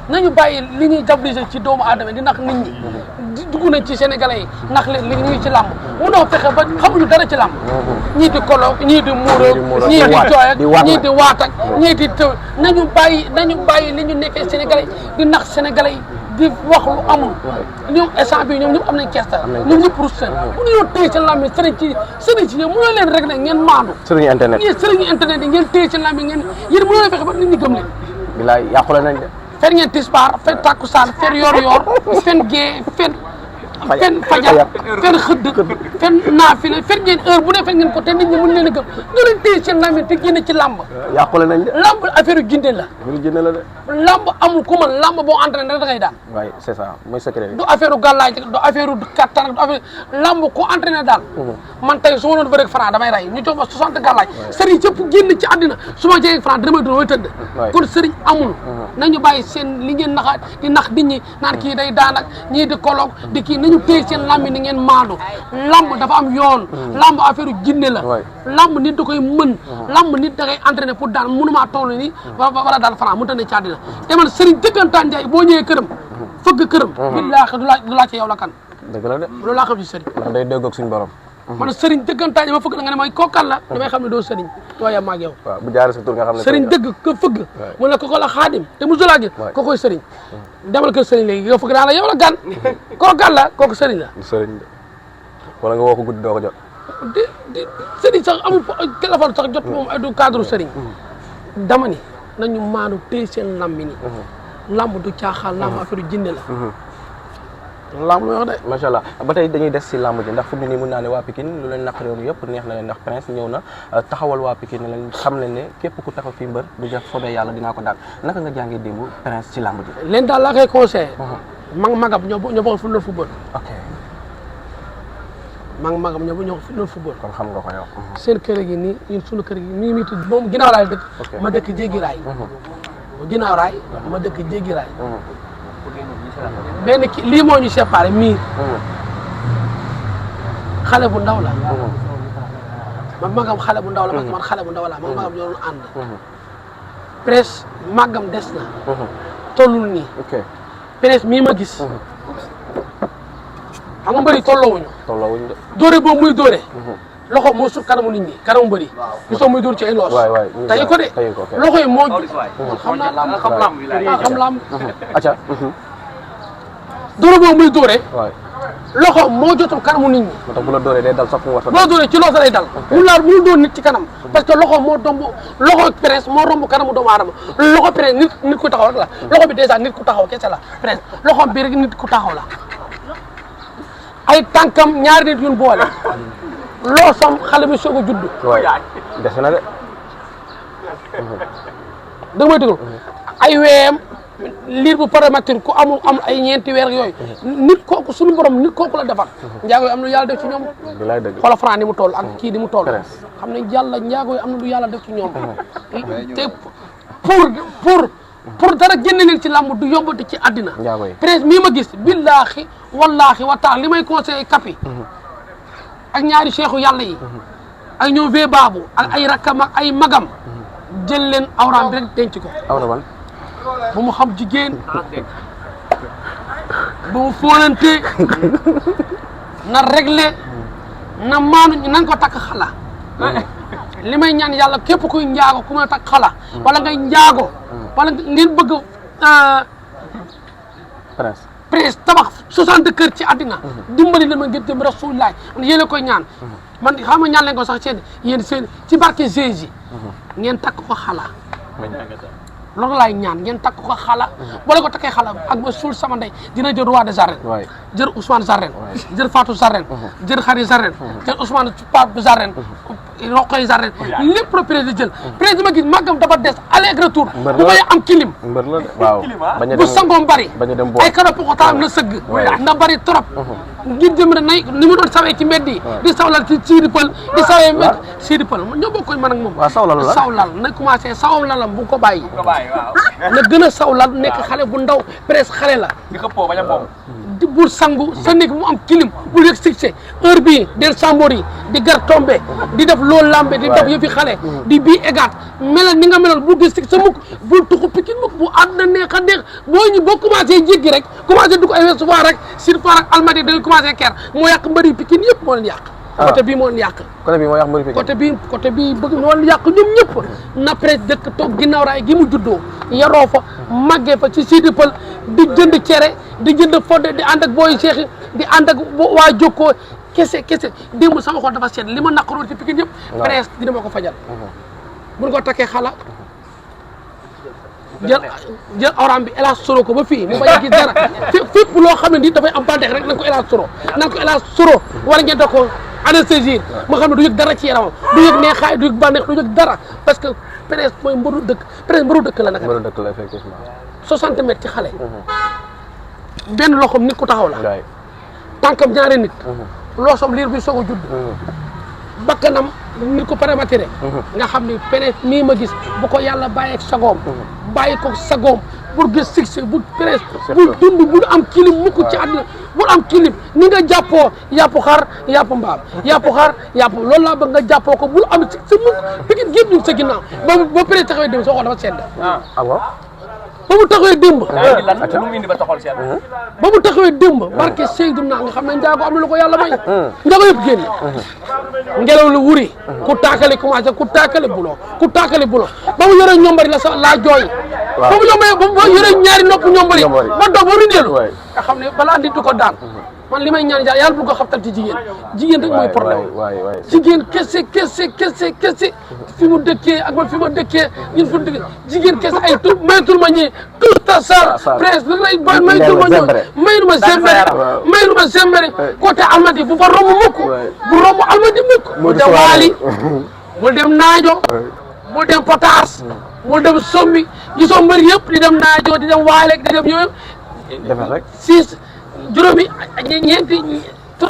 nañu bàyyi li ñuy diaboliser ci doomu aadama di nax nit ñi dugg nañ ci sénégalais yi nax leen li ñuy ci làmb munoo fexe ba xamuñu dara ci làmb ñii di kolo ñii di muuroo ñii di jooy ak ñii di waat ak ñii di tëw nañu bàyyi li ñu nekkee sénégalais di nax sénégalais yi di wax lu amul ñoom instant bi ñoom ñëpp am nañ kersa ñoom ñëpp rus seen mënuñoo téye ci làmb sëriñ ci ñoom mënoo leen rek ne ngeen maandu sëriñu internet yi ngeen téye ci làmb ngeen yéen mënoo leen fexe ba nit ñi gëm leen bilaay yàqule nañ de fer ngeen tisbaar fer takkusaan fer yor fen gee fen fajar fen xëdd fen naafila fer ngeen heure bu ne fer ngeen ko te nit ñi mën leen a gëm ñoo leen téye seen làmb te génne ci làmb yàqule nañ de làmb affaire yu ginde la de làmb amul ku mën làmb boo entraîné rek da ngay daan waaye c'est ça mooy secret bi du affaire u gàllaaj du affaire u kattan du affaire làmb ku entraîné daal man tey su ma doon bëre ak Franc damay rey ñu jox ma 60 gàllaaj sëriñ cëpp génn ci àddina su ma jegee Franc dina may doon way tëdd kon sëriñ amul nañu bàyyi seen li ngeen naxaat di nax nit ñi naan kii day daan ak ñii di koloog di kii nañu téye seen làmb ni ngeen maandu lamb dafa am yoon lamb affaire u jinne la lamb nit da koy mën lamb nit da ngay entraîné pour daan mënumaa toll ni wala daan Franc mu tane ci àddina te man sëriñ dëggantaan Njaay boo ñëwee këram fëgg këram billaahi du laaj yow la kan dëgg la de loolu laa xam ci sëriñ ndax day dégg ak suñu borom man sëriñ dëggantaan ma fëgg la nga ne mooy kookan la damay xam ne doo sëriñ waaye maag yow waaw bu jaaree sa tur nga xam ne sëriñ dëgg ko fëgg mu ne ko la xaadim te mu solaa gi ko koy sëriñ demal kër sëriñ léegi nga fëgg naa la yow la gan kookan la kooku sëriñ la sëriñ de wala nga woo ko guddi doo ko jot di sëriñ sax amul téléphone sax jot moom du cadre sëriñ dama ni nañu maanu téye seen lambi ni lamb du caaxaan lamb affaire jinne la lamb la wax de macha allah ba tey dañuy des si lamb ji ndax fu mu nii mun naa ne waa Pikine lu leen naqari woon yëpp neex na leen ndax Prince ñëw na taxawal waa Pikine ne leen xam leen ne képp ku taxaw fii mbër bu def soobee yàlla dinaa ko daal naka nga jàngee démb Prince ci lamb ji leen daal laa koy conseillé magam ñoo bokk fu football ok magam ñoo bokk football kon xam nga ko yow seen kër gi nii ñun suñu kër gi nii mi tudd moom ginnaaw raay dëkk ma dëkk jéggi raay ginnaaw raay ma dëkk jéggi raay benn ki lii moo ñu séparé miir xale bu ndaw la man magam xale bu ndaw la parce que man xale bu ndaw la man magam ñoo doon ànd Prince magam des na tollul nii Prince mii ma gis xam nga mbëri tolloowuñu de dóore boobu muy dóore loxo moo sut kanamu nit ñi kanamu mbëri gisoo muy dóor ci ay loos tayi ko de loxo yi moo xam naa lamb xam lamb acca dóore boobu muy dóore loxo moo jotul kanamu nit ñi moo tax bu la dóoree day dal sax mu war bu la dóoree ci loos lay dal mënul dóor nit ci kanam parce que loxo moo domb loxo Prince moo romb kanamu doomu aadama loxo Prince nit ku taxaw rek la loxo bi dèjà nit ku taxaw kese la Prince loxo bi rek nit ku taxaw la ay tànkam ñaari nit yun boole loosam xale bi soog a judd des na de da nga may déglu ay weem liir bu prématuré ku am ay ñeenti weer yooyu nit kooku suñu borom nit kooku la defar njaago yi am na lu yàlla def ci ñoom xoolal Franc ni mu toll ak kii ni mu toll xam ne yàlla njaago yi am na lu yàlla def ci ñoom te pour dara génne leen ci làmb du yombati ci àddina Prince mii ma gis billaahi wallaahi wa taala li may conseillé kapi ak ñaari cheikhu yàlla yi ak ñoom vee baabu ak ay rakkam ak ay magam jël leen awraam bi rek denc ko bu mu xam jigéen bu mu fóonante na réglé na maanu nañ ko takk xala li may ñaan yàlla képp kuy njaago ku ma takk xala wala ngay njaago wala ngeen bëgg Prince tabax 60 kër ci àddina dimbali leen ma ngir dem Rasulullah man yéen a koy ñaan man xam nga ñaan leen ko sax seen ci barke Jésus ngeen takk ko xala loolu laay ñaan ngeen takk ko xala boo ko takkee xala ak ba suul sama ndey dina jël roi des arènes jël Ousmane Zarren jël Fatou Zarren jël Khari Zarren jël Ousmane Pape Zarren Roqoy Zarren lépp la président jël président ma gis màggam dafa des aller ak retour bu may am kilim bu sangoom bari ay kara poxotaam na sëgg na bari trop ngir jëm nay ni mu doon sawee ci mbedd yi di sawlal ci Sidi Pël di sawee mbedd Sidi Pël ñoo bokkoñ man ak moom sawlal na commencé sawam lalam bu ko bàyyi na gën a sawlal nekk xale bu ndaw presque xale la bul sangu sa néeg mu am kilim bul yëg succès heure bii del sambori di gar tombé di def loolu lambe di def yëfi xale di bii égaat melal ni nga melal bul gis sa mukk bul tuxu Pikine mukk bu àdduna neex a neex boo commencé jéggi rek commencé dugg ay Ouest Foire rek Sud Foire ak Almadies da nga commencé ker moo yàq mbëri Pikine yëpp moo leen yàq côté bii moo leen yàq côté bii moo yàq mbëri Pikine côté bii bëgg moo leen yàq ñoom ñëpp na presse dëkk toog ginnaaw raay gi mu juddoo yaroo fa màggee fa ci Sidi Pël di jënd cere di jënd fodde di ànd ak booy Cheikh di ànd ak waa Jokkoo kese démb sama xol dafa seet li ma naqaroon ci Pikine yëpp presse dina ma ko fajal buñ ko takkee xala jël oram bi hélas soro ko ba fii mu bañ a gis dara fépp loo xam ne ni dafay am bandeex rek nañ ko hélas soro wala ngeen da ko anesthésie ma xam ne du yëg dara ci yaramam du yëg neexaay du yëg bandeex du yëg dara parce que presse mooy mbëru dëkk la naka mbëru dëkk la effectivement 60 mètres ci xale benn loxoom nit ku taxaw la tànkam ñaari nit loosom liir bi soog a judd bakkanam nit ko prématuré nga xam ne presse mii ma gis bu ko yàlla bàyyi ak sagoom bàyyi ko sagoom pour gis succès bu presse bul dund bul am kilim mukk ci àdduna bul am kilim ni nga jàppoo yàpp xar yàpp mbaam yàpp xar yàpp loolu laa bëgg nga jàppoo ko bul am succès mukk Pikine gépp ñu sa ginnaaw ba presse taxawee dem soo xool dafa sedd ba mu taxawee démb ba mu taxawee démb barke Seydina nga xam ne njaago am na lu ko yàlla may njaago yëpp génn ngelaw lu wuri ku taakale commencé ku taakale bulo ba mu yore ñombari la jooy ba mu ñombari ba yore ñaari nopp ñombari ba doog ba rindeelu nga xam ne balaa nit du ko daan man li may ñaan yàlla bu ko xabtal ci jigéen rek mooy problème jigéen kese fi mu dëkkee ak man fi ma dëkkee ñun fi mu dëkkee jigéen kese ay tur maytul ma ñi tout sar presse maytul ma ñëw maylu ma sembere côté Almadies bu fa romb mukk bu romb Almadies mukk bul dem Waali bul dem Naajo bul dem Potaas bul dem Sombi gisoo mbër yëpp di dem Naajo di dem Waale di dem yooyu juróomi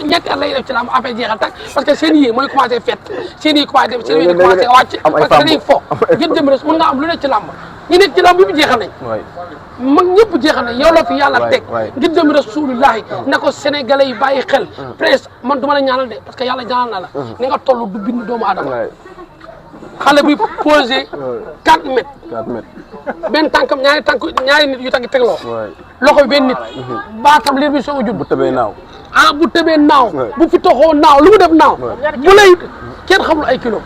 ñetti at lay def ci lamb affaire jeexal tak parce que seen yi mooy commencé fet seen yi commencé dem seen yi commencé wàcc parce que dañuy fo gën jëm rek mën nga am lu nekk ci lamb ñu nekk ci lamb bi jeexal nañ mag ñëpp jeexal nañ yow la fi yàlla teg ngir jëm rasulullahi na ko sénégalais yi bàyyi xel presse man duma la ñaanal de parce que yàlla ñaanal na la ni nga toll du bind doomu adama xale bi posé 4 mètres benn tànkam ñaari nit yu tànk tegloo loxo bi benn nit baatam liir bi soog a judd bu tëbee naaw bu fi toxoo naaw lu mu def naaw bu lay kenn xamul ay kilo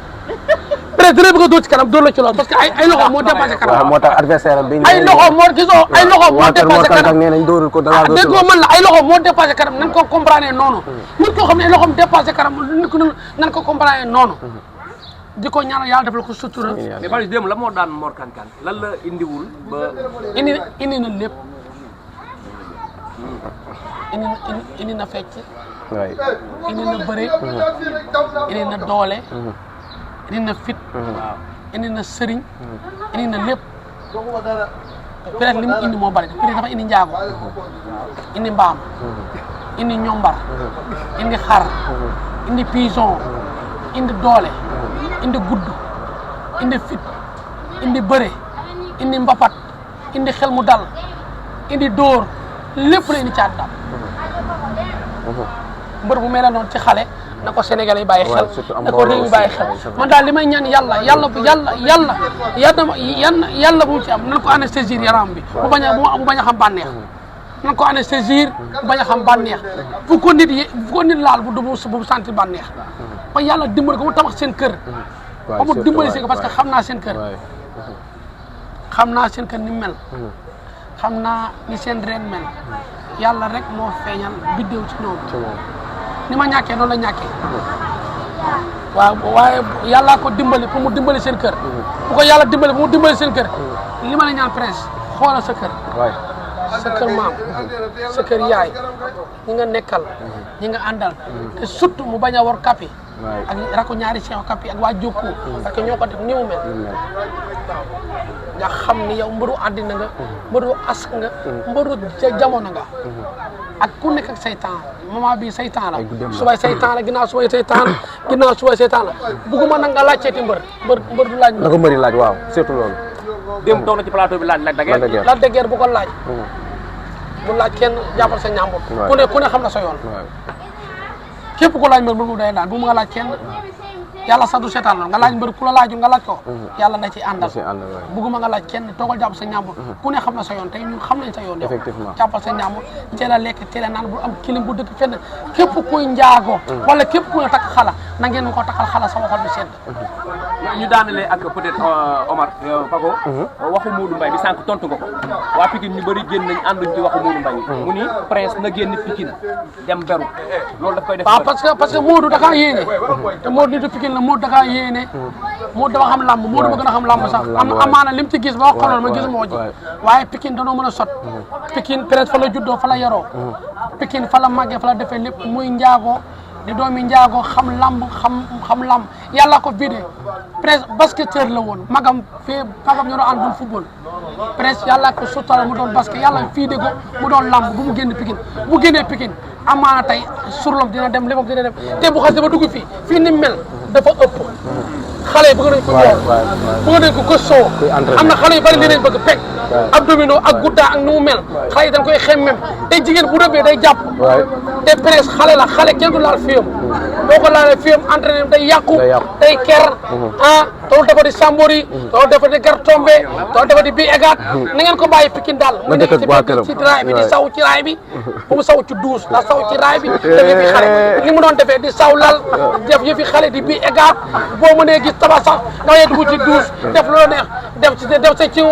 peut-être dina bëgg a dóor ci kanam dóor la ci lool parce que ay loxo moo dépassé kanam moo tax adversaire bi ay loxo moo gisoo ay loxo moo dépassé kanam déggoo man la ay loxo moo dépassé kanam nan ko comprendre noonu nit koo xam ne ay loxoom dépassé kanam nit ko nan ko comprendre noonu di ko ñaanal yàlla def la ko sutura mais Pawlish démb la moo daan Mor Kang Kang lan la indiwul ba indi na lépp indi na fecc indi na bëre indi na doole indi na fit indi na sëriñ indi na lépp peut-être li mu indi moo bari peut-être dafa indi njaago indi mbaam indi ñombar indi xar indi pigeon indi doole indi gudd indi fit indi bëre indi mbapat indi xel mu dal indi dóor lépp la indi caat daal mbër bu mel noonu ci xale na ko Sénégalais yi bàyyi xel na ko réew mi bàyyi xel man daal li may ñaan yàlla bu mu ci am nan ko anesthésier yaram bi bu bañ a xam bànneex nan ko anesthésier bu bañ a xam bànneex fu ko nit laal bu sentir bànneex ba yàlla dimbali ko mu tabax seen kër ba mu dimbali seen parce que xam naa seen kër ni mu mel xam naa ni seen reen mel yàlla rek moo feeñal biddéew ci ñoom ni ma ñàkkee noonu la ñàkkee waaw waaye yàllaa ko dimbali pour mu dimbali seen kër bu ko yàlla dimbali pour mu dimbali seen kër li ma la ñaan prince xoolal sa kër sa kër maam sa kër yaay ñi nga nekkal ñi nga àndal te surtout mu bañ a war kapi ak rako ñaari Cheikh kapi ak waa Jokkoo parce que ñoo ko def ni mu mel nga xam ni yow mbëru àddina nga mbëru as nga mbëru jamono nga ak ku nekk ak saytaan moment bi saytaan la subay saytaan la ginnaaw subay saytaan la ginnaaw subay saytaan la bugguma nag nga laajteeti mbër du laaj na ko mbëri laaj waaw surtout loolu démb toog na ci plateau bi laaj Lac de Guiers Lac de Guiers bu ko laaj bu laaj kenn jàppal sa ñàmbur ku ne xam na sa yoon képp ku laaj mbër bu day daan bu mu nga laaj kenn yàlla sax du seetaan la nga laaj mbër ku la laajul nga laaj ko yàlla da ci àndal bugguma nga laaj kenn toogal jàpp sa ñàmbur ku ne xam na sa yoon tey ñun xam nañ sa yoon yow jàppal sa ñàmbur teel a lekk teel a naan bu am kilim bu dëkk fenn képp kuy njaago wala képp kuy takk xala na ngeen ko takkal xala sama xol bi sedd ñu daanalee ak peut-être Omar Paco waxu Modou Mbaye bi sànq tontu nga ko waa Pikine ñu bëri génn nañ ànduñ ci waxu Modou Mbaye mu ni Prince na génn Pikine dem beru loolu daf koy def parce que Modou da kaa yéene te Modou nitu Pikine la Modou da kaa yéene Modou dafa xam lamb Modou bëgg na xam lamb sax amaana lim ci gis ba wax xooloon ma gis moo ji waaye Pikine danoo mën a sot Pikine peut-être fa la juddoo fa la yaroo Pikine fa la màggee fa la defee lépp muy njaago di doomi njaago xam lamb yàlla ko vidé Prince basketteur la woon magam ñoo doon àndul football Prince yàlla ko suttal mu doon basket yàlla fii de ko mu doon lamb bu mu génn Pikine bu génnee Pikine amaana tey surlom dina dem léppam dina dem te bu xas dafa dugg fii ni mel dafa ëpp xale yi bëgg nañ ko ñool bëgg nañ ko gëstoo am na xale yu bari li nañ bëgg peg abdominaux ak guddaa ak nu mu mel xale yi dañ koy xemmem te jigéen bu rëbbee day jàpp te Prince xale la xale kenn du laal fiyam boo ko laalee fiyam entraîné day yàqu day ker toolu dafa di Sambori toolu dafa di gar tombe toolu dafa di bii égaat na ngeen ko bàyyi Pikine daal mu nekk ci raay bi di saw ci raay bi bu mu saw ci douze la saw ci raay bi def yëfi xale li mu doon defee di saw lal def yëfi xale di bii égaat boo mënee gis tabax sax nga yee dugg ci douze def loo neex def sa ci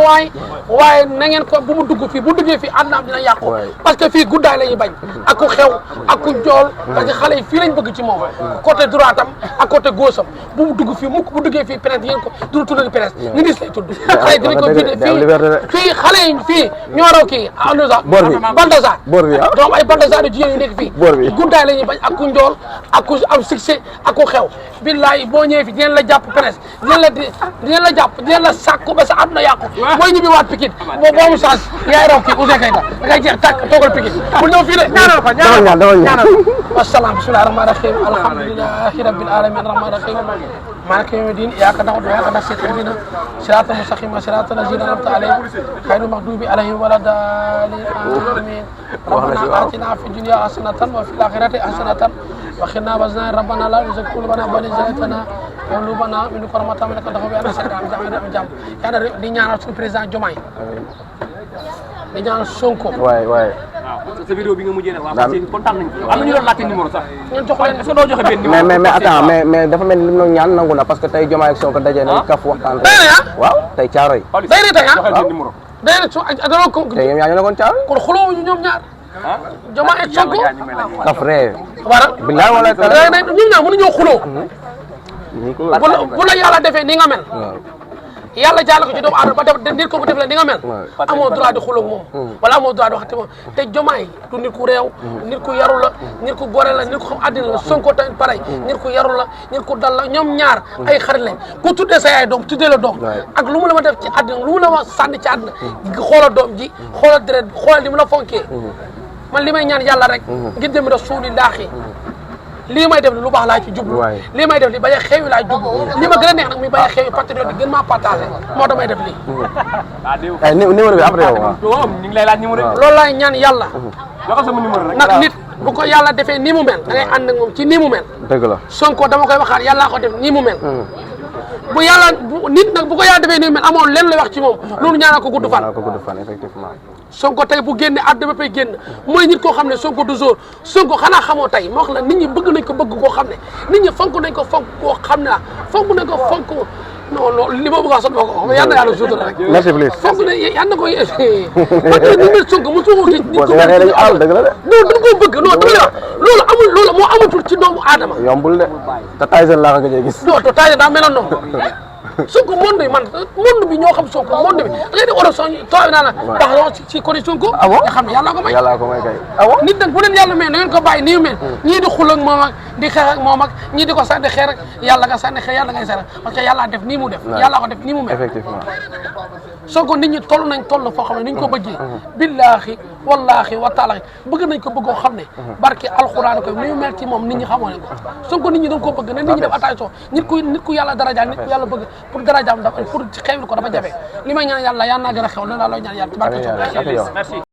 waaye na ngeen ko bu mu dugg fii bu duggee fii àddunaam dina yàqu parce que fii guddaay la ñuy bañ ak ku xew ak ku jool parce que xale yi fii lañ bëgg ci moom côté droite am ak côté gauche am bu mu dugg fii mukk bu duggee fii presse yéen ko du tuddati presse ñu gis lay tudd xale yi dinañ ko fii xale yi fii ñoo raw kii anosa Baldassar doom ay Baldassar yu jigéen yu nekk fii guddaay la ñuy bañ ak ku njool ak ku am succès ak ku xew billaay boo ñëwee fi dinañ la jàpp presse dinañ la jàpp dinañ la sàkku ba sa àdduna yàqu mooy ñibbi waat Pikine boo mu chance yaay raw kii Ouzin Keita da ngay jeex tàkk toogal Pikine bu ñëw fii de ñaanal wasalaam bismillahi rahmani rahim alhamdulillahi rabbil alamin rahmani rahim maliki yawmi din iyyaka na'budu wa iyyaka nasta'in ihdina siratal mustaqima siratal ladzina an'amta alayhim ghayril maghdubi alayhim waladdallin amin rabbana atina fid dunya hasanatan wa fil akhirati hasanatan wa qina adhaban rabbana la tuzigh qulubana ba'da idh hadaytana wa hab lana min ladunka rahmatan innaka antal wahhab yàlla di ñaanal suñu président Diomaye di ñaanal Sonko sa vidéo bi nga mujjee nag waa parce que kontaan nañ am na ñu doon laajte numéro sax ngeen jox leen est-ce que doo joxe benn numéro mais attends mais dafa mel ni li mu doon ñaan nangu na parce que tey Diomaye ak Sonko daje nañ kaf waxtaan waaw tey caaro yi day ne tey joxe benn numéro day ne danoo ko tey ñoom yaa ñu nekkoon caaro kon xulóowuñu ñoom ñaar Diomaye ak Sonko kaf ree wara billaay wala ñoom ñaar mënuñoo xulóo bu la yàlla defee ni nga mel yàlla jaale ko ci doomu aadama ba def nit ko bu def la ni nga mel amoo droit di xulóog moom wala amoo droit di waxati moom te Diomaye du nit ku réew nit ku yaru la nit ku gore la nit ku xam àddina la Sonko tamit pareil nit ku yaru la nit ku dal la ñoom ñaar ay xarit lañ ku tuddee sa yaay doom tuddee la doom ak lu mu la ma def ci àddina lu mu la ma sànni ci àddina xoolal doom ji xoolal deret xoolal li mu la fonkee man li may ñaan yàlla rek ngir dem rasulillahi lii may def lu baax laa ci jublu lii may def li bañ a xewi laa jublu li ma gën a neex nag muy bañ a xewi patriote yi gën maa partagé moo tax may def lii numéro bi après yow ñu ngi lay laaj numéro loolu laay ñaan yàlla joxe sama numéro rek nag nit bu ko yàlla defee nii mu mel da ngay ànd ak moom ci nii mu mel dëgg la Sonko dama koy waxaat yàllaa ko def nii mu mel bu yàlla nit nag bu ko yàlla defee nii mu mel amoon lenn lay wax ci moom loolu ñaanal ko gudd fan effectivement Sonko tey bu génne àdduna ba fay génn mooy nit koo xam ne Sonko du jour Sonko xanaa xamoo tey moo wax la nit ñi bëgg nañ ko bëgg koo xam ne nit ñi fonk nañ ko fonk koo xam ne fonk nañ ko fonk non loolu li ma bëgg a wax sax moo ko wax yal na yàlla suutur rek. merci please. fonk ne yal na ko parce que ni mel Sonko mu soog a gis. boo demee dañu àll dëgg la de. non dañ koo bëgg non dama lay wax loolu amul loolu moo amatul ci doomu aadama. yombul de te Tyson laa ko gëjee gis. non te Tyson daa meloon noonu. Sonko monde bi man monde bi ñoo xam Sonko monde bi da ngay di oro soñ tooy naa la tax ci côté Sonko nga xam ne yàlla ko may yàlla ko may kay nit nag bu leen yàlla may na ngeen ko bàyyi nii mel ñii di xul ak moom ak di xeex ak moom ak ñii di ko sànni xeer ak yàlla nga sànni xeer yàlla ngay sara parce que yàlla def nii mu def yàlla ko def nii mu mel effectivement Sonko nit ñi toll nañ toll foo xam ne ni ñu ko bëggee billaahi wallaahi wa taala bëgg nañ ko bëggoo xam ne barke alxuraan ko ni mu mel ci moom nit ñi xamoo ne ko Sonko nit ñi dañ ko bëgg ne nit ñi def attention nit ku yàlla darajaal nit ku yàlla bëgg pour darajaam dafa pour xewil ko dafa jafe li may ñaan yàlla yal naa gën a xew loolu laa looy ñaan yàlla ci barke